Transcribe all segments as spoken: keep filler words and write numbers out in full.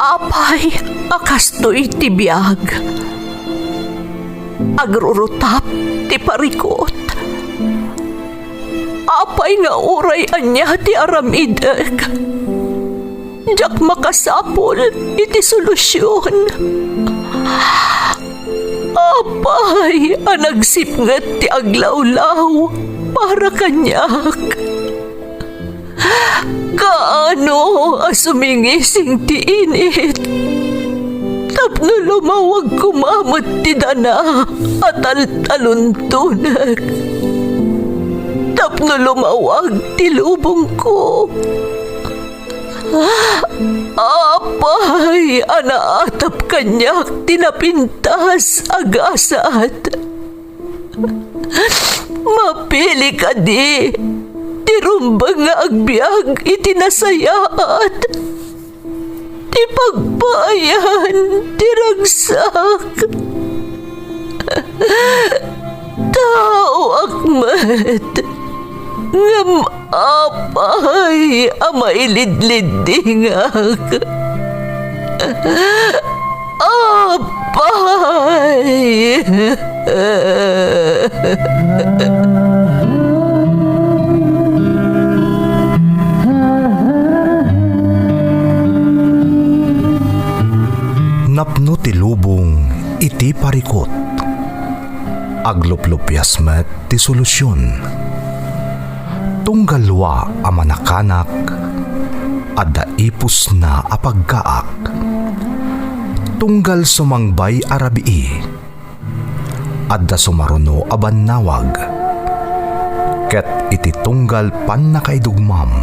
Apay a kastoy ti biag? Agrurutap ti parikut. Apay nga uray ania ti aramidek, diak makasapul iti solusion. Apay a nagsipnget ti aglawlaw para kaniak? Kaano a sumingising ti init tapno lumawag koma met ti dana a taltaluntonek, tapno lumawag ti lubongko? Apay a naatap kaniak ti napintas a gasat? Mapili kadi ti rumbeng nga agbiag iti nasayaat, ti pagpaayan ti ragsak? Taoak met, ngem apay a mailidliddingak? Apay! Napno ti lubong iti parikut. Agluplupias met ti solusion. Tunggal lua a manakanak, adda ipusna a pagkaak. Tunggal sumangbay a rabii, adda sumaruno a bannawag. Ket iti tunggal pannakaidugmam,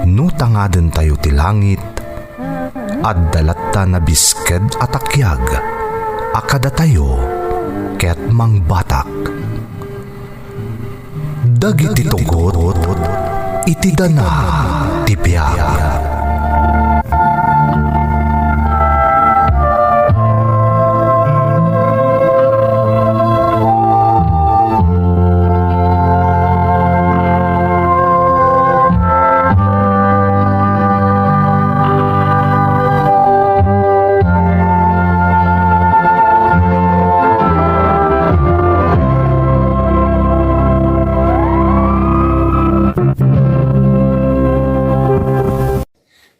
no tangadentayo ti langit, adda latta nabisked a takiag a kadatayo ket mangbatak. Dagiti tugot iti dana ti biag.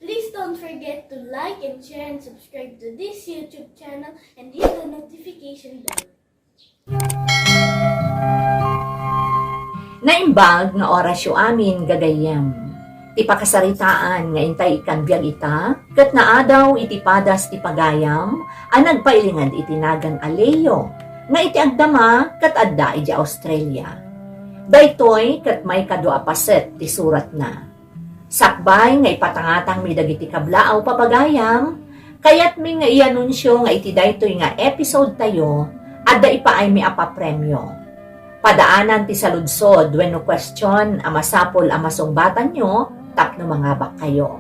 Please don't forget to like and share and subscribe to this YouTube channel and hit the notification bell. Naimbag nga orasyo amin, gagayyem. Ti pakasaritaan nga intay ikkan biag ita, ket naadaw iti padas ti pagayam a nagpailinged iti nagan a Leo, nga iti agdama ket adda idiay Australia. Daytoy ket maikadua a paset ti suratna. Sakbay nga ipatangatangmi dagiti kablaaw papagayam, kayatmi nga ianunsio nga iti daytoy nga episode tayo, adda ipaaymi a papremio. Padaanan ti saludsod wenno question a masapul a masungbatanyo tapno mangabakkayo.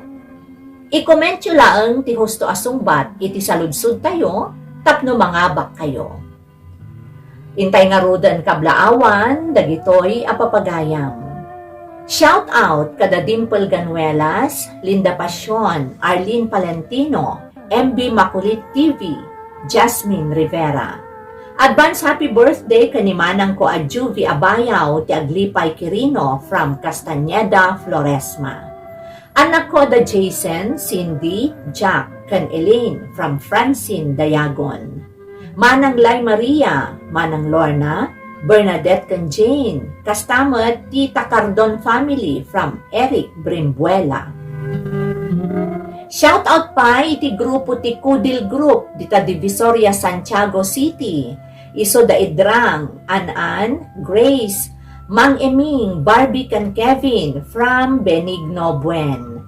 I-commentyo laeng ti husto a sungbat iti saludsodtayo tapno mangabakkayo. Intay ngaruden kablaawan dagitoy a papagayam. Shout out kada Dimple Ganuelas, Linda Pasion, Arlene Palentino, M B Makulit T V, Jasmine Rivera. Advance happy birthday ken ni manangko a Juvie Abayaw ti Aglipay Quirino from Castañeda, Floresma. Annakko da Jason, Cindy, Jack, ken Elaine from Francine Dayagon. Manang Lai Maria, Manang Lorna, Bernadette ken Jane, kasta met ti Takardon family from Eric Brimbuela. Shout out pay iti grupo ti Kudil Group dita Divisoria, Santiago City. Isu da Idrang, An-an, Grace, Mang Eming, Barbie ken Kevin from Benigno Buen.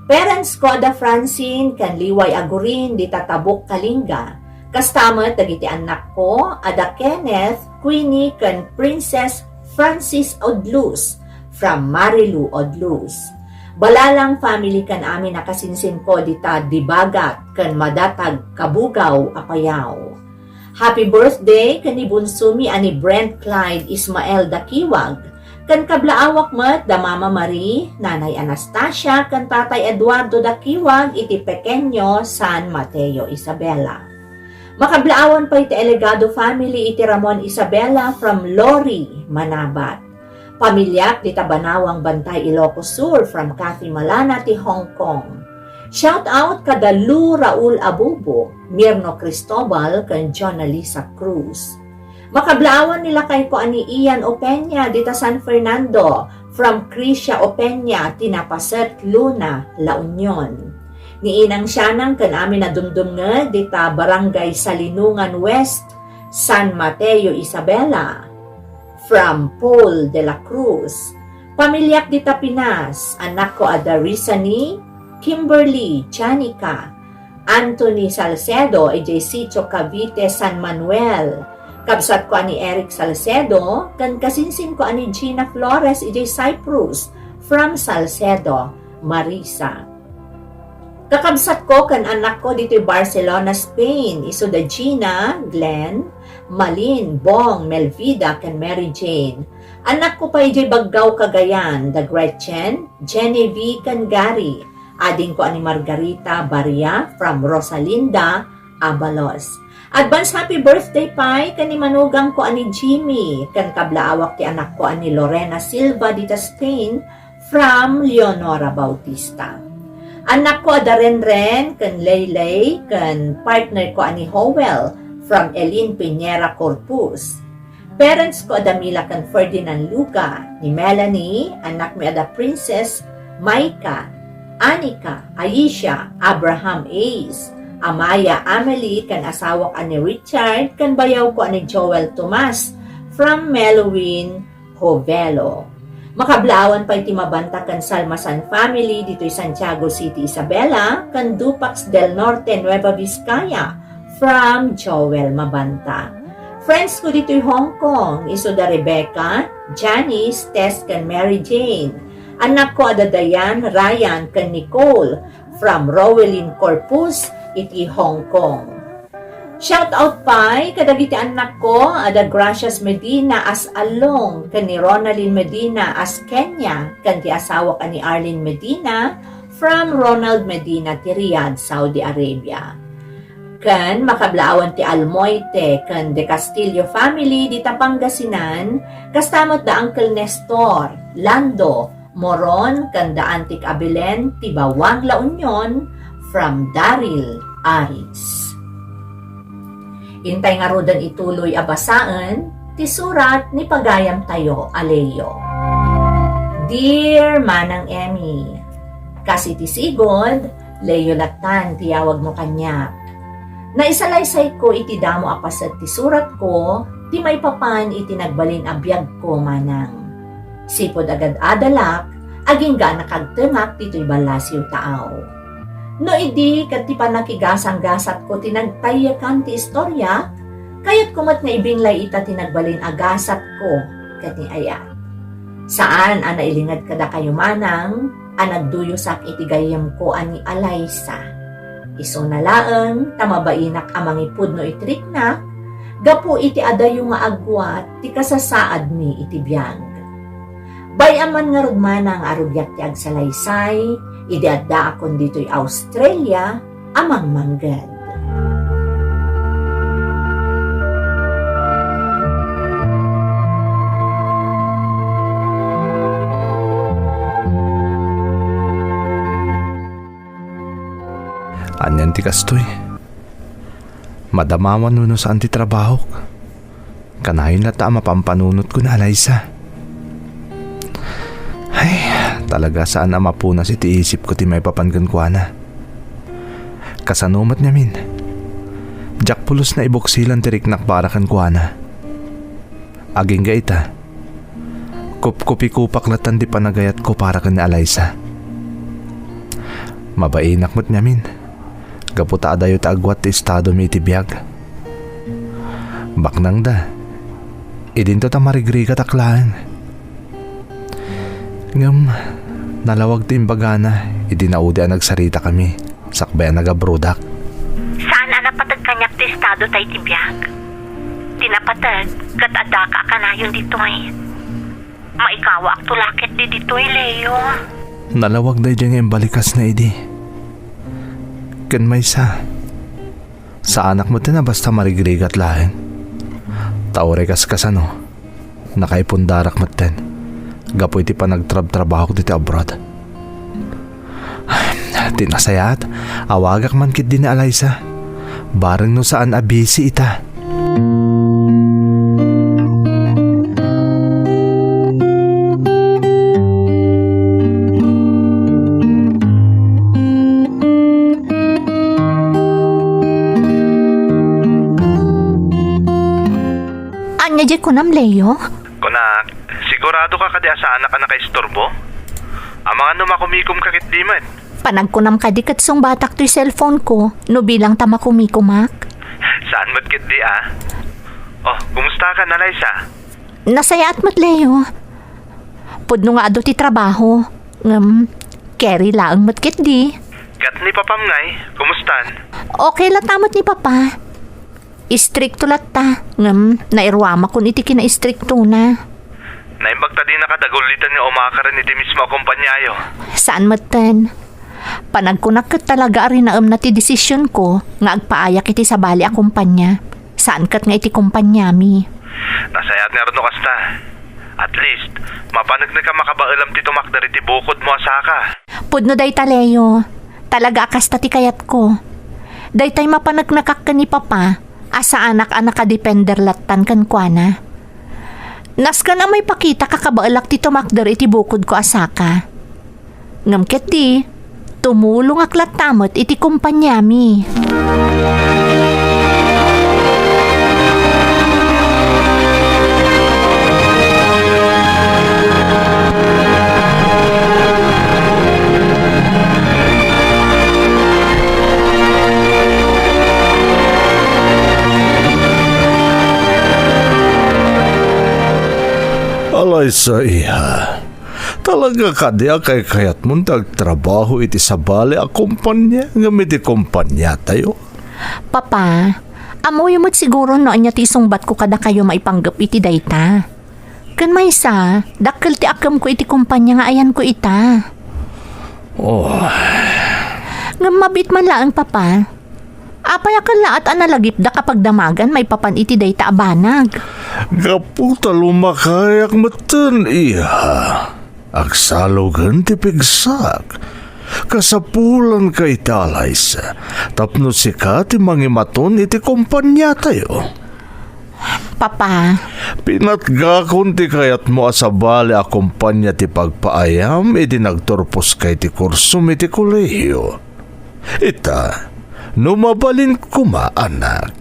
Parents ko da Francine ken Liway Agurin dita Tabuk, Kalinga. Kasta met dagiti annakko a da Kenneth, Queenie ken Princess Francis Odlus from Marilu Odlus. Balalang family ken amin a kasinsinko dita Dibagat ken Madatag, Cabugao, Apayao. Happy birthday ken ni bunsomi a ni Brent Clyde Ismael Dakiwag, Ken kablaawak met da Mama Marie, Nanay Anastasia, ken Tatay Eduardo da Kiwag iti Pequeño, San Mateo, Isabela. Makablaawan pay ti Elegado family iti Ramon, Isabela from Lori, Manabat. Pamiliak dita Banawang Bantay, Ilocos Sur from Kathy Malana ti Hong Kong. Shout out kada Lu Raul Abubo, Mirno Cristobal, ken Jonalisa Cruz. Makablaawan ni lakayko a ni Ian Opeña dita San Fernando, from Crisia Opeña, ti napaset Luna, La Union. Ni Inang Sianang ken amin a dumdumngeg dita Barangay Salinungan West, San Mateo, Isabela. From Paul de la Cruz. Pamiliak dita Pinas, anakko a da Risani, Kimberly, Janica, Anthony Salcedo, idiay Sitio Cavite, San Manuel. Kabsatko a ni Eric Salcedo, ken kasinsinko a ni Gina Flores, idiay Cyprus, from Salcedo, Marisa. Kakabsatko ken anakko ditoy Barcelona, Spain, isu da Gina, Glenn, Malin, Bong, Melvida, ken Mary Jane. Anakko pay idiay Baggao, Cagayan, da Gretchen, Genevieve, ken Gary. Adingko a ni Margarita Baria from Rosalinda, Abalos. Advance happy birthday pay ken ni manugangko a ni Jimmy, ken kablaawak ti anakko a ni Lorena Silva dita Spain from Leonora Bautista. Annakko a da Renren ken Leyley ken partnerko a ni Howell from Elin Piñera Corpus. Parents ko a da Mila ken Ferdinand Luga, ni Melanie, anakmi a da Princess Maika, Anika, Aisha, Abraham Ace, Amaya Amelie, ken asawak a ni Richard, ken bayawko a ni Joel Tomas, from Melowin Jovelo. Makablaawan pay ti Mabanta ken Salmasan family ditoy Santiago City, Isabela, ken Dupax del Norte, Nueva Vizcaya, from Joel Mabanta. Friends ko ditoy Hong Kong, isu da Rebecca, Janice, Tess, ken Mary Jane. Annakko a da Diane, Ryan, ken Nicole, from Rowelyn Corpus, iti Hong Kong. Shout out pay kadagiti annakko a da Gracias Medina as Along ken ni Ronaldin Medina as Kenya ken ti asawak a ni Arlene Medina from Ronald Medina ti Riyadh, Saudi Arabia. Ken makablaawan ti Almoite ken De Castillo family dita Pangasinan, kasta met da Uncle Nestor, Lando, Moron, ken da Antik a Belen ti Bawang, La Union, from Daryl Aris. Intay ngaruden ituloy a basaen ti surat ni pagayamtayo a Leo. Dear Manang Emmy, kas iti sigud, Leo lattan ti yawagmo kaniak. Naisalaysayko iti damo a paset ti suratko ti maipapan iti nagbalin a biagko, manang. Sipud agad-adalak, agingga a nakagtengak ditoy ballasiw taaw. No idi ket ti pannakigasanggasatko ti nagtayekkan ti istoriak, kayatko met nga ibinglay ita ti nagbalin a gasatko ket ni ayat. Saan a nailinged kadakayo manang a nagduyosak iti gayyemko a ni Alaysa. Isuna laeng ta mabainak a mangipudno iti riknak gapu iti adayo nga agguat ti kasasaadmi iti biag. Bay-am man ngarud manang a rugiak ti agsalaysay idi addaakon ditoy Australia a mangmangged. Anian ti kastoy? Madamawan wenno saan ti trabahok? Kanayon latta a mapampanunotko ni Alaysa. Ay, talaga saan a mapunas iti isipko ti maipapan kenkuana. Kasano met ngamin? Diak pulos naibuksilan ti riknak para kenkuana. Agingga ita, kupkupikopak latta ti panagayatko para ken ni Alaysa. Mabainak met ngamin, gapu ta adayo ti agguat ti estadomi iti biag. Baknangda, idinto ta marigrigatak laeng. Ngem nalawag ti imbagana idi naudi a nagsaritakami sakbay a nagabrodak. Saan a napateg kaniak ti estado ta iti biag. Ti napateg ket addaka a kanayon ditoy. Maikawaakto la ketdi ditoy, Leo. Nalawag daydiay nga imbalikas na idi. Ken maysa, saanak met a basta marigrigat laeng. Ta uray kas-, kasano, nakaipundarak metten gapu iti panagtrabtrabahok ditoy abroad. Ti nasayaat, awagak man ketdi ni Alaysa. Bareng no saan a busy ita. Ania diay kunam, Leo? Kunak, sigurado ka kadi a saanak a nakaisturbo? Amangan no makumikom ka ketdi met. Panagkunam kadi ket sungbatak toy cellphone ko no bilang ta makumikomak? Saan met ketdi a? Oh, kumusta ka, Alaysa? Nasayaat met, Leo. Pudno nga adu ti trabaho. Ngem, carry laeng met ketdi. Ket ni papam ngay, kumustan? Okay latta met ni papa. Istrikto latta, ngem nairuamakon iti kinaistriktona. Naimbag ta dinaka dagulitan nga umakaren iti mismo a kompaniayo. Saan metten. Panagkunak ket talaga a rinaemna ti desisionko nga agpaayak iti sabali a kompania. Saan ket nga iti kompaniami. Nasayaat ngarud no kasta. At least, mapaneknek a makabaelam ti tumakder iti bukodmo a saka. Pudno dayta, Leo. Talaga a kasta ti kayatko. Daytay mapaneknekak ken ni papa a saanak a nakadepender lattan kenkuana. Nasken a maipakitak a kabaelak ti tumakder iti bukodko a saka. Ngem ketdi, tumulongak latta met iti kompaniami. Alaysa, iha. Talaga kadi a kaykayatmon ti agtrabaho iti sabali a kompania ngem iti kompaniatayo? Papa, ammoyo met siguro no ania ti isungbatko kadakayo maipanggep iti dayta. Ken maysa, dakkel ti akemko iti kompania nga ayanko ita. Oh. Ngem mabiit man laeng, Papa. Apay a kellaat a nalagipdak a pagdamagan maipapan iti dayta a banag? Gapu ta lumakayak metten, iha. Agsalugen ti pigsak. Kasapulanka ita, Alaysa, tapno sika ti mangimaton iti kompaniatayo. Papa. Pinatgakon ti kayatmo a sabali a kompania ti pagpaayam idi nagturposka iti kursom iti kolehio. Ita, no mabalin koma, anak,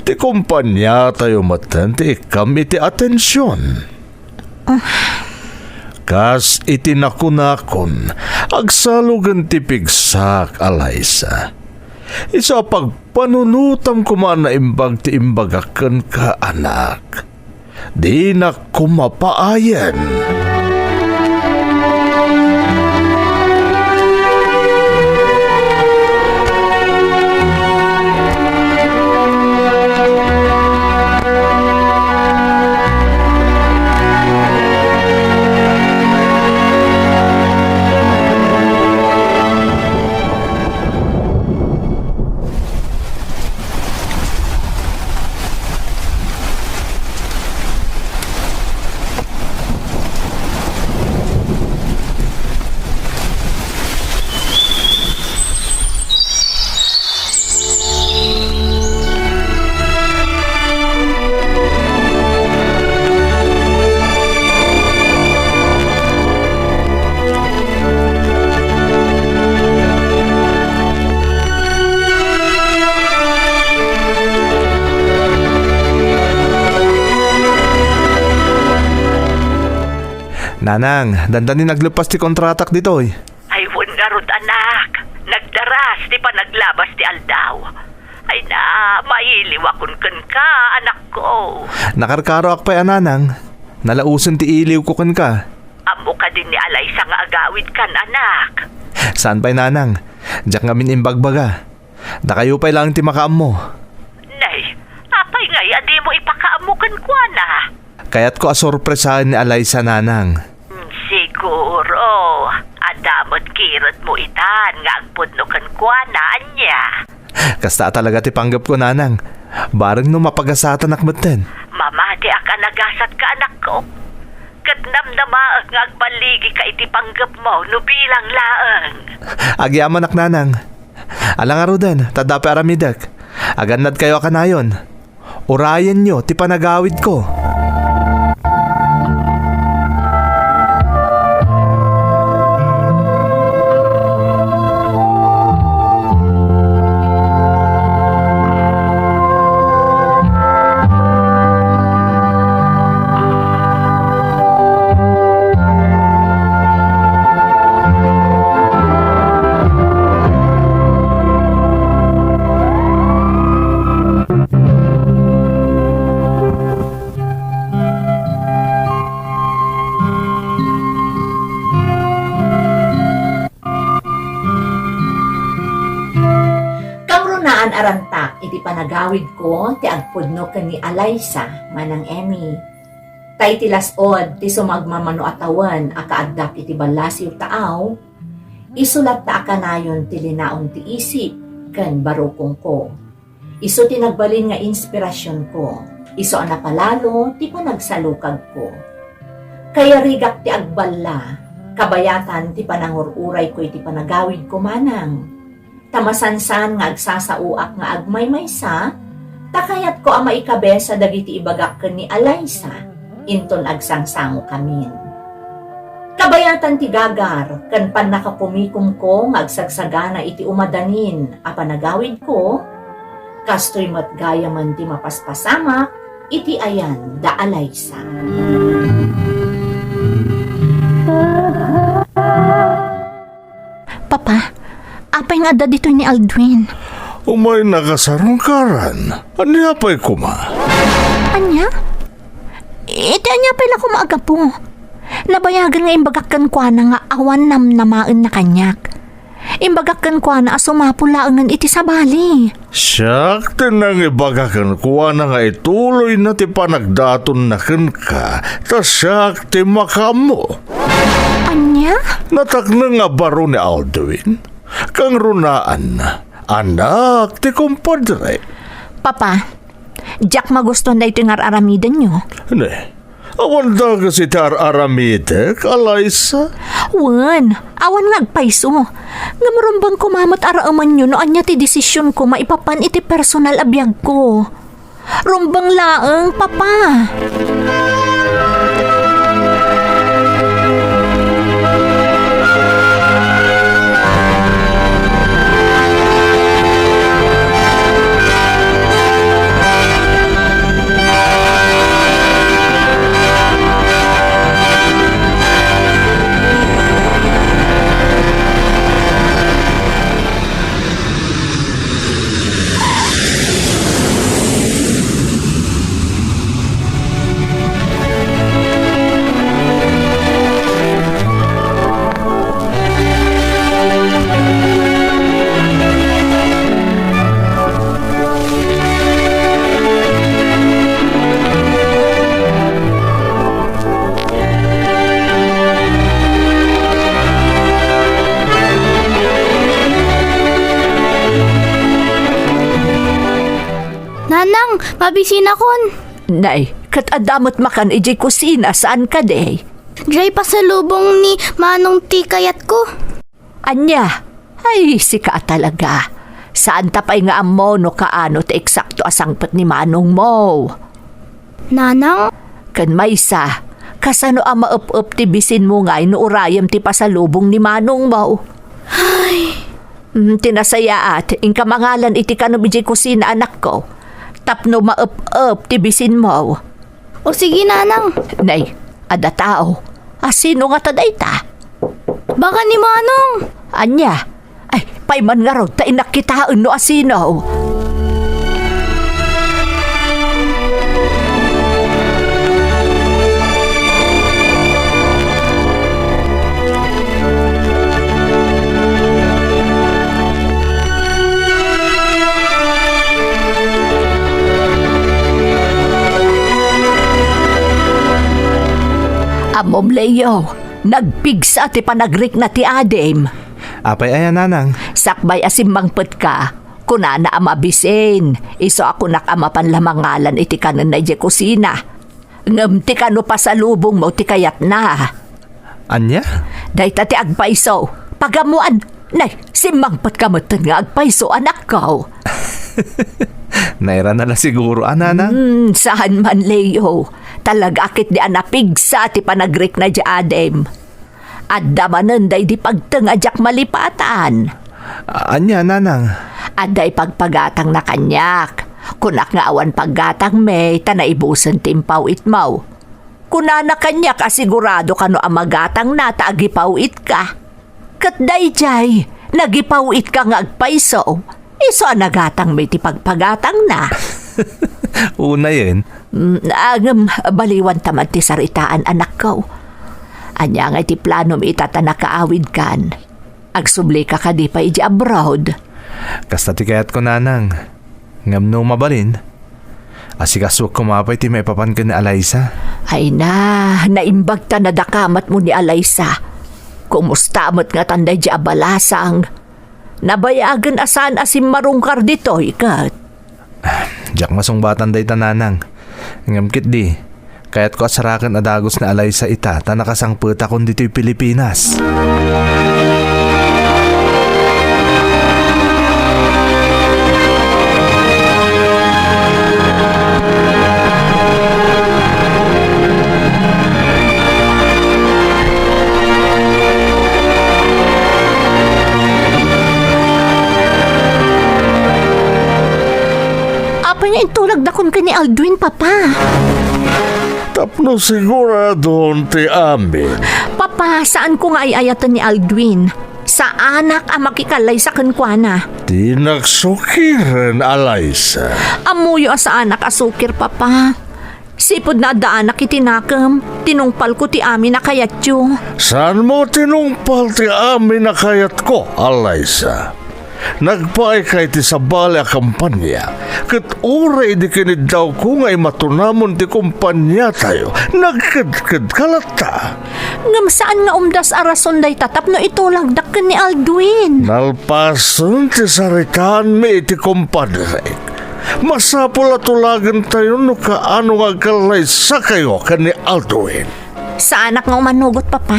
ti kompaniatayo metten ti ikkam iti atension. Ah. Kas iti nakunakon, agsalugen ti pigsak, Alaysa. Isu a pagpanunotam koma a naimbag ti imbagak kenka, anak. Dinak koma paayen. Nanang, dandani nagleppas ti kontratak ditoy. Ay, wen ngarud, anak. Nagdaras ti panaglabas ti aldaw. Ay na, mailiwakon kenka, anakko. Nakarkaroak pay a, nanang. Nalaosen ti iliwko kenka. Ammo kadi ni Alaysa nga agawidkan, anak? Saan pay, nanang. Diak ngamin imbagbaga. Dakayo pay laeng ti makaammo. Nay, apay ngay a dimo ipakaammo kenkuana? Kayatko a sorpresaen ni Alaysa, nanang. Siguro, adda met kiretmo itan nga agpudno kenkuana, ania? Kasta a talaga ti panggepko, nanang. Bareng no mapagasatanak metten. Mamatiak a nagasatka, anakko. Ket namnamaek nga agballigika iti panggepmo no bilang laeng. Agyamanak, nanang. Ala ngaruden, ta adda pay aramidek. Agannadkayo a kanayon. Urayenyo ti panagawidko. Kangrunaan a rantak iti panagawidko ti agpudno ken ni Alaysa, Manang Emmy. Ta iti las-ud ti sumagmamano a tawen a kaaddak iti ballasiw taaw, isu latta a kanayon ti linaon ti isip ken barukongko. Isu ti nagbalin nga inspirasionko. Isu a napalalo ti panagsalukagko. Kayarigak ti agballa, kabayatan ti panangur-urayko iti panagawidko, manang. Ta masansan nga agsasaoak nga agmaymaysa, ta kayatko a maikabesa dagiti ibagak ken ni Alaysa, inton agsangsangokamin. Kabayatan ti gagar ken pannakakumikomko nga agsagsagana iti umadanin a panagawidko, kastoy met gayamen ti mapaspasamak iti ayan da Alaysa. Papa, apay nga adda ditoy ni Aldwin? Umayna kasarungkaran. Ania pay koma? Ania? Iti ania pay la koma a gapu? Nabayagan nga imbagak kenkuana nga awan namnamaenna kaniak. Imbagak kenkuana a sumapul laengen iti sabali. Siak ti nangibaga kenkuana nga ituloyna ti panagdatonna kenka, ta siak ti makaammo. Ania? Natakneng a baro ni Aldwin. Kangrunaan, anak ti kumpadre. Papa, diak magustuhan daytoy nga ar-aramidenyo. Ne, awan dakes iti ar-aramidek, Alaysa? Wen, awan nga agpayso. Ngem rumbeng koma met a raemenyo no ania ti desisionko maipapan iti personal a biagko. Rumbeng laeng, Papa. Nanang, mabisinakon. Nay, ket adda met makan idiay kusina, saan kadi? Diay pasalubong ni Manong ti kayatko. Ania? Ay, sika a talaga. Saan ta pay nga ammo no kaano ti eksakto a sangpet ni manongmo? Nanang? Ken maysa, kasano a maep-ep ti bisinmo ngay no urayem ti pasalubong ni manongmo? Ay. Mm, ti nasayaat, inka mangalan iti kanom idiay kusina, anakko. Tapno maep-ep ti bisinmo. O sige, nanang. Nay, adda tao. A, sino ngata dayta? Baka ni Manong. Ania? Ay, pay man ngarud ta innak kitaen no a sino. Leo, nagpigsa ti panagrikna ti adim. Apay aya, nanang? Sakbay a simmangpetka, kunana a mabisin, isu a kunak a mapan la mangalan iti kanenna idiay kusina. Ngem ti kano pasalubongmo ti kayatna. Ania? Dayta ti agpayso. Pagamuan. Nay, simmangpetka metten nga agpayso, anakko. Nairana la siguro, a, nanang? Hmm, saan man, Leo. Talaga a ketdi a napigsa ti panagrikna idiay adim. Adda manen daydi pagteng a diak malipatan. A-, ania, nanang? Adda ipagpagatangna kaniak. Kunak nga awan paggatangmi ta naibusen ti impaw-itmo. Kunana kaniak a sigurado kano a magatangna ta agipaw-itka. Ket daydiay, nagipaw-itka nga agpayso. Isu a nagatangmi ti pagpagatangna. Unayen. Mm, a, ngem baliwanta man ti saritaan, anakko. Ania ngay ti planom ita ta nakaawidkan? Agsublika kadi pay idiay abroad? Kasta ti kayatko, nanang. Ngem no mabalin, asikasuek koma pay ti maipapan ken ni Alaysa. Ay na, naimbag ta nadakamatmo ni Alaysa. Kumusta met ngatan daydiay a balasang? Nabayagen a saan a simmarungkar ditoy ket. Diak masungbatan dayta, nanang. Ngem ketdi, kayatko a saraken a dagus ni Alaysa ita ta nakasangpetakon ditoy Pilipinas. Apay nga intulagdakon ken ni Aldwin, Papa? Tapno siguradon ti amin. Papa, saanko nga ay-ayaten ni Aldwin. Saanak a makikallaysa kenkuana. Ti nagsukiren, Alaysa. Ammoyo a saanak a sukir, Papa. Sipud naaddaanak iti nakem, tinungpalko ti amin a kayatyo. Saanmo tinungpal ti amin a kayatko, Alaysa? Nagpaayka iti sabali a kampania, ket uray idi kiniddawko nga imatunamon ti kompaniatayo, nagkedkedka latta. Ngem saan nga umdas a rason dayta tapno itulagdak ken ni Aldwin. Nalpasen ti saritaanmi iti kumpadrek. Masapul a tulagentayo no kaano nga agkallaysakayo ken ni Aldwin. Saanak nga umanugot, Papa.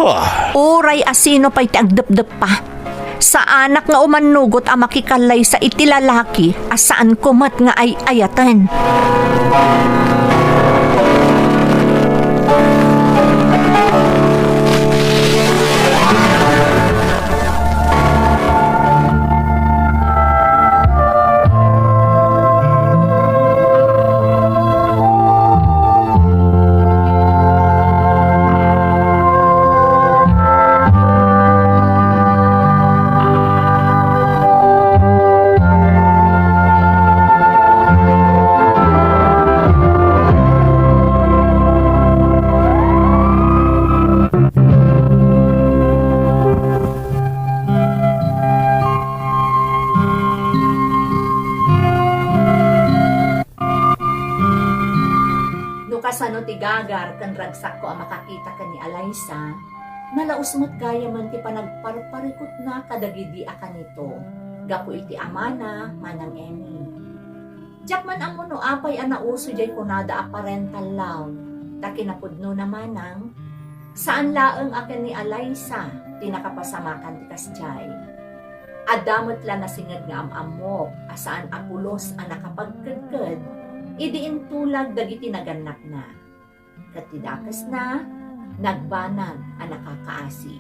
Ah. Uray a sino pay ti agdepdeppa. Saanak nga umanugot a makikallaysa iti lalaki a saanko met nga ay-ayaten. No kasano ti gagar ken ragsakko a makakita ken ni Alaysa, nalaus met gayamen ti panagparparikutna kadagidi a kanito gapu iti amana, Manang Emmy. Diak man ammo no apay a nauso diay kunada a parental love, ta kinapudnona, Manang, saan laeng a ken ni Alaysa ti nakapasamakan ti kasdiay. Adda met la nasinged nga am-ammok a saan a pulos a nakapagkedked idi intulag dagiti nagannakna. Ket ti dakesna, nagbanag a nakakaasi.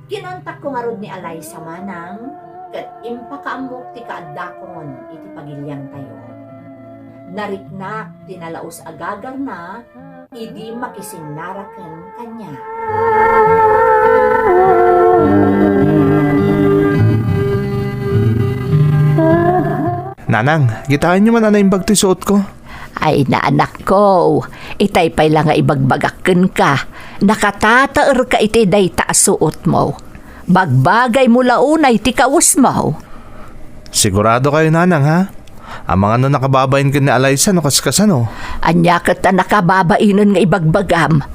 Kinuntakko ngarud ni Alaysa, Manang, ket impakaammok ti kaaddakon iti pagiliantayo. Nariknak ti nalaus a gagarna idi makisinnaraken kaniak. Nanang, kitaenyo man a naimbag toy suotko. Ay, naanakko, itay pay la nga ibagbagak kenka, nakatataerka iti dayta a suotmo. Bagbagaymo la unay ti kawesmo. Sigurado kayo, Nanang, ha? Amangan no nakababain ken ni Alaysa no kaskasano. Ania ket ta nakababainen nga ibagbagam?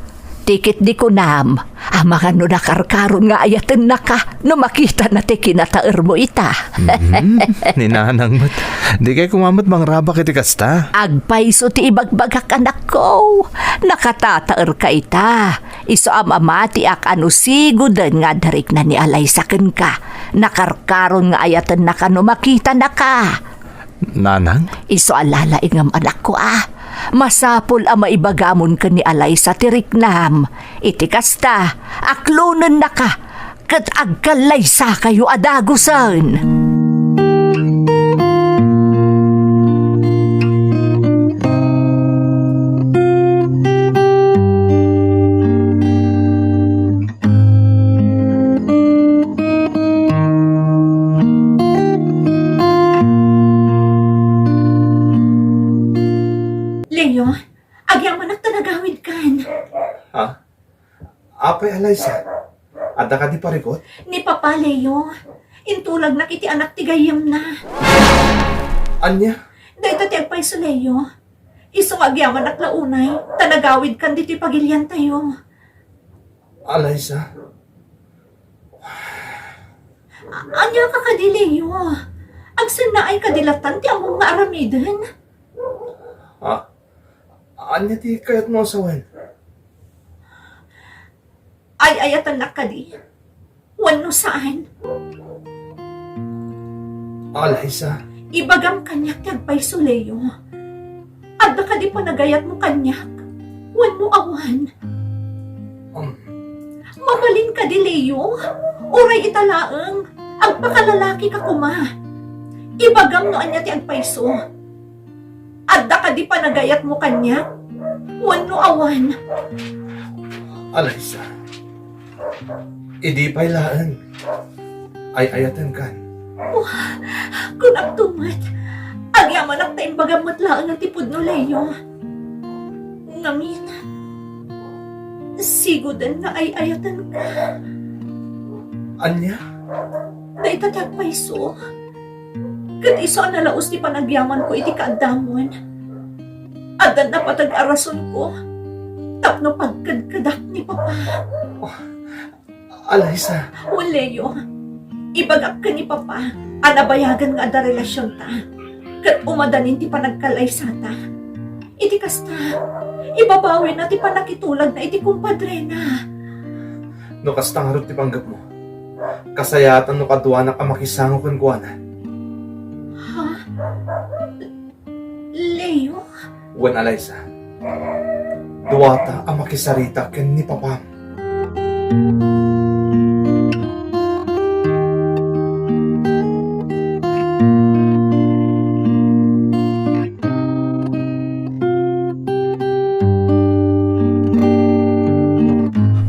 Ti ketdi kunam, amangan no nakarkaron nga ayatennaka no makitana ti kinataermo ita. Mhm. Ni nanang met. Dikay koma met mangrabak iti kasta. Agpayso ti ibagbagak, anakko. Nakatataerka ita. Isu a mamatiak a no sigoden nga adda rikna ni Alaysa kenka, nakarkaron nga ayatennaka no makitanaka. Nanang? Isu a lalaingem, anakko, a. Masapul a maibagamon ken ni Alaysa ti riknam. Iti kasta, aklonennaka, ket agkallaysakayo a dagusen. Leo, agyamanak ta nagawidkan. Ha? Apay, Alaysa? Adda kadi parigot? Ni Papa, Leo. Intulagnak iti anak ti gayyemna. Ania? Dayta ti agpayso, Leo. Isu nga agyamanak la unay, ta nagawidkan ditoy pagiliantayo. Alaysa? A-, ania ka kadi, Leo? Agsennaay kadi latta ti ammom nga aramiden? Ha? Ania ti kayatmo a sawen? Ay-ayatennak kadi? Wenno saan? Alaysa. Ibagam kaniak ti agpayso, Leo. Adda kadi panagayatmo kaniak? Wenno awan? Um. Mabalin kadi, Leo? Uray ita laeng, agpakalalaki ka koma. Ibagam no ania ti agpayso. Adda kadi panagayatmo kaniak? Wenno awan? Alaysa. Idi pay laeng. Ay-ayatenkan. Oh, kunakto met. Agyamanak ta imbagam met laeng ti pudno, Leo. Ngamin, sigoden nga ay-ayatenka. Ania? Dayta ti agpayso. Ket isu a nalaus ti panagyamanko iti kaaddamon. Adda napateg a rasonko tapno pagkedkedak ni Papa. Alaysa. Wen, Leo, ibagak ken ni Papa a nabayagen nga adda relasionta, ket umadanin ti panagkallaysata. Iti kasta, ibabawina ti pannakitulagna iti kumpadrena. No kasta ngarud ti panggepmo, kasayaatan no kaduanak a makisango kenkuana. Ha? Leo? Wen, Alaysa. Duata a makisarita ken ni Papam.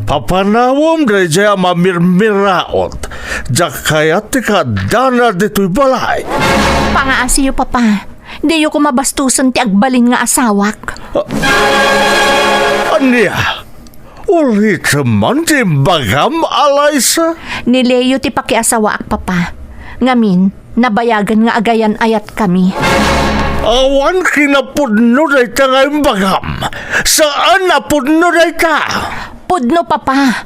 Papanawem daydiay a mamirmiraot. Diak kayat ti kaaddana ditoy balay. Pangaasiyo, Papa. Diyo koma bastosen ti agbalin nga asawak. A-, ania? Ulitem man ti imbagam, Alaysa? Ni Leo ti pakiasawaak, Papa. Ngamin, nabayagen nga agayan-ayatkami. Awan kinapudno dayta nga imbagam. Saan a pudno dayta. Pudno, Papa.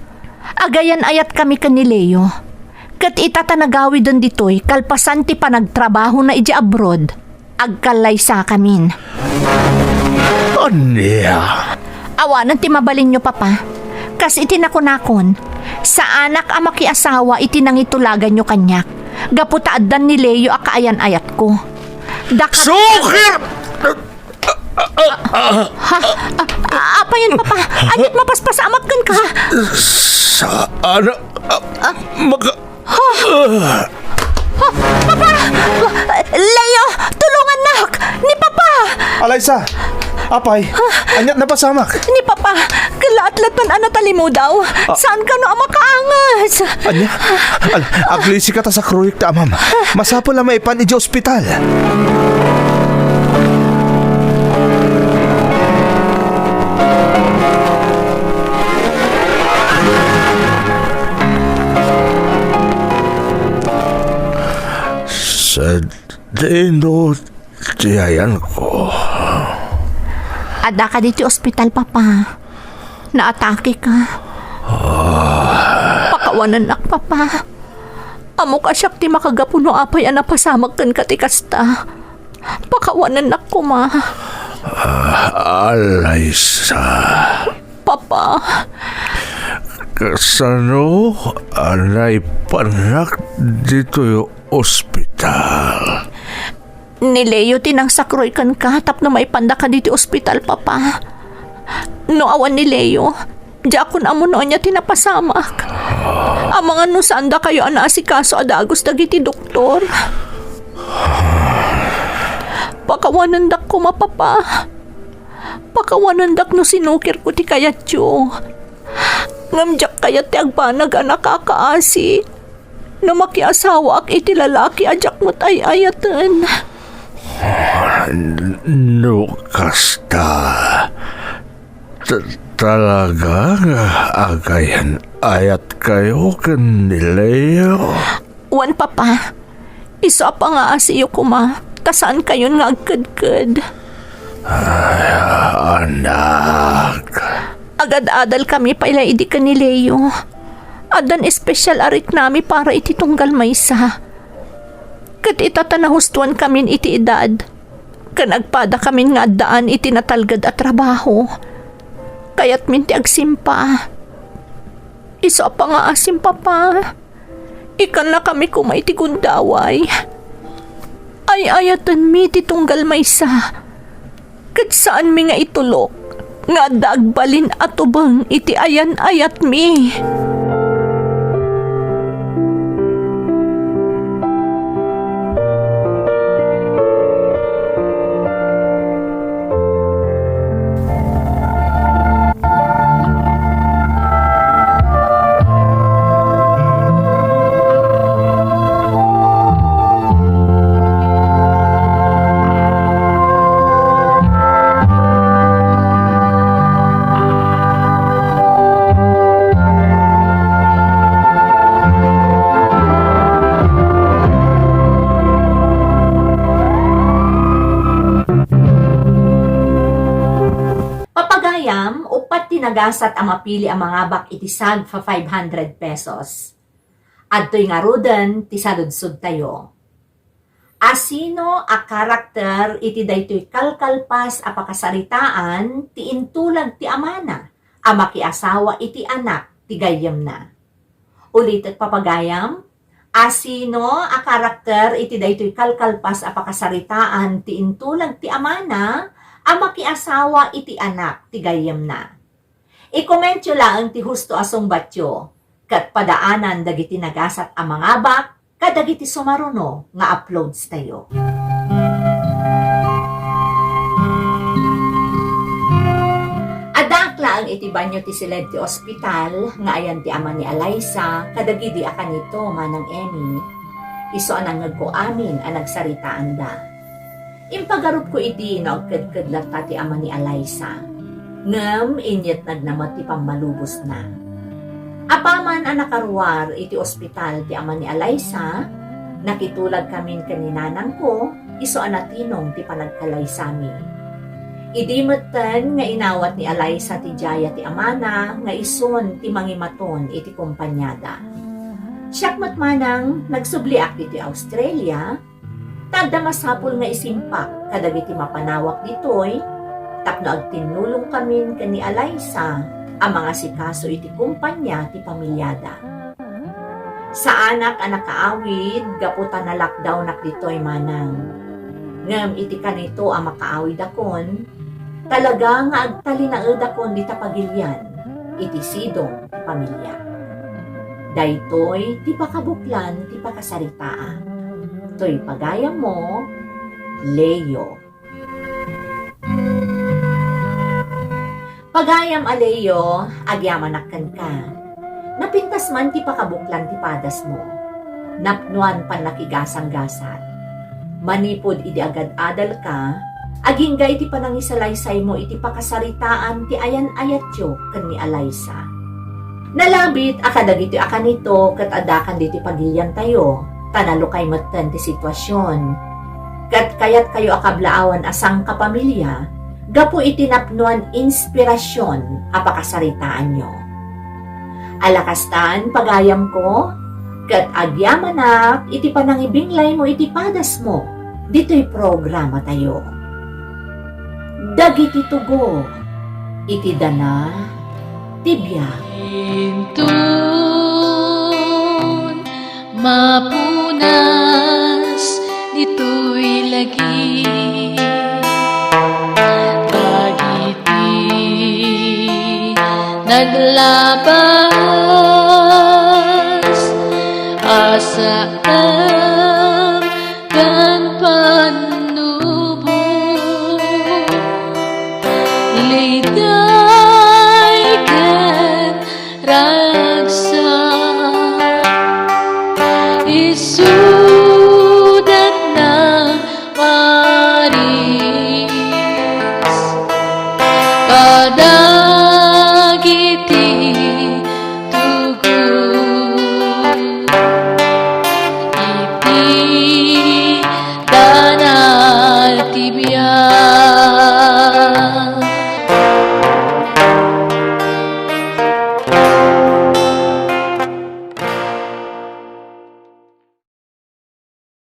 Agayan-ayatkami ken ni Leo. Ket ita ta nagawiden ditoy kalpasan ti panagtrabahona idiay abroad, agkallaysakamin. Ania? Awanen ti mabalinyo, Papa. Kas iti nakunakon, saanak a makiasawa iti nangitulaganyo kaniak, gapu ta addan ni Leo a kaayan-ayatko. Dakar- Sukir! Ha? A-, apayen, Papa? Ania't mapaspasamak kenka? Saan a, a, maka- Ha? Ha? Papa! Leo, tulongannak! Ni Papa! Alaysa! Apay, ania't napasamak? Ni Papa, kalaatlaten a natalimudaw. Ah. Saan kano a makaangas? Ania? Al-, aglisika ta sakruyek ti amam. Masapul a maipan idiay ospital. Sadino ti ayanko? Adda kadi ti ospital, Papa. Naatake ka. Pakawanennak, Papa. Ammok a siak ti makagapu no apay a napasamak kenka ti kasta. Pakawanennak koma. Ah, Alaysa. Papa. Kasano a naipannak ditoy ospital? Ni Leo ti nangsakroy kenka tapno maipandaka ditoy ospital, Papa. No awan ni Leo, diakon ammo no ania ti napasamak. Amangan no saandakayo a naasikaso a dagus dagiti doktor. Pakawanendak koma, Papa. Pakawanendak no sinukirko ti kayatyo. Ngem diak kayat ti agbanag a nakakaasi no makiasawaak iti lalaki a diak met ay-ayaten. No kasta, ta-, talaga nga agayan-ayatkayo ken ni Leo? Wen, Papa. Isu a pangaasiyo koma, ta saankayon nga agkedked. Ay, anak. Agad-adalkami pay la idi ken ni Leo. Addan espesial a riknami para iti tunggal maysa. Ket ita ta nahustuankamin iti edad, ken agpadakamin nga addaan iti natalged a trabaho. Kayatmin ti agsimpa. Isu a pangaasim, Papa. Ikannakami koma iti gundaway. Ay-ayatenmi ti tunggal maysa. Ket saanmi nga itulok nga adda agbalin a tubeng iti ayan-ayatmi. Papagayam, uppat ti nagasat a mapili a mangabak iti sagpa five hundred pesos. Adtoy ngaruden ti saludsodtayo. Asino a karakter iti daytoy kalkalpas a pakasaritaan ti intulag ti amana a makiasawa iti anak ti gayyemna? Ulitek, papagayam, asino a karakter iti daytoy kalkalpas a pakasaritaan ti intulag ti amana a makiasawa iti anak ti gayyemna? I-commentyo laeng ti husto a sungbatyo, ket padaanan dagiti nagasat a mangabak kadagiti sumaruno nga uploadstayo. Addaak laeng iti banio ti siled ti ospital nga ayan ti ama ni Alaysa kadagidi a kanito, Manang Emmy. Isu a nangngegko amin a nagsaritaanda. Impagarupko idi no agkedked latta ti ama ni Alaysa. Ngem inyetnagna met ti pammalubosna. Apaman a nakaruar iti ospital ti ama ni Alaysa, nakitulagkamin ken ni nanangko isu a natinong ti panagkalaysami. Idi metten nga inawat ni Alaysa ti diaya ti amana nga isun ti mangimaton iti kompaniada. Siak met manang nagsubliak ditoy Australia, ta adda masapul nga isimpak kadagiti mapanawak ditoy tapno agtinnulongkamin ken ni Alaysa a mangasikaso iti kompania ti pamiliada. Saanak a nakaawid gapu ta na-lockdownak ditoy manang. Ngem iti kanito a makaawidakon, talaga nga agtalinaedakon dita pagilian iti sidong ti pamilya. Daytoy ti pakabuklan ti pakasaritaa. Toy pagayammo, Leo. Pagayam a Leo, agyamanak kenka. Napintas man ti pakabuklan ti padasmo. Napnoan pannakigasanggasat. Manipud idi agad-adalka, agingga iti panangisalaysaymo iti pakasaritaan ti ayan-ayatyo ken ni Alaysa. Nalabit a kadagitoy a kanito ket addakan ditoy pagiliantayo, ta nalukay metten ti situasion. Ket kayatkayo a kablaawan a sangkapamilya, gapu iti napnoan inspirasion a pakasaritaanyo. Ala kastan, pagayamko, ket agyamanak iti panangibinglaymo iti padasmo ditoy programatayo. Dagiti tugo iti dana ti biag. Inton mapunas ditoy lagi, dagiti naglabas a saan ken pannubo, liday ken ragsak. Isu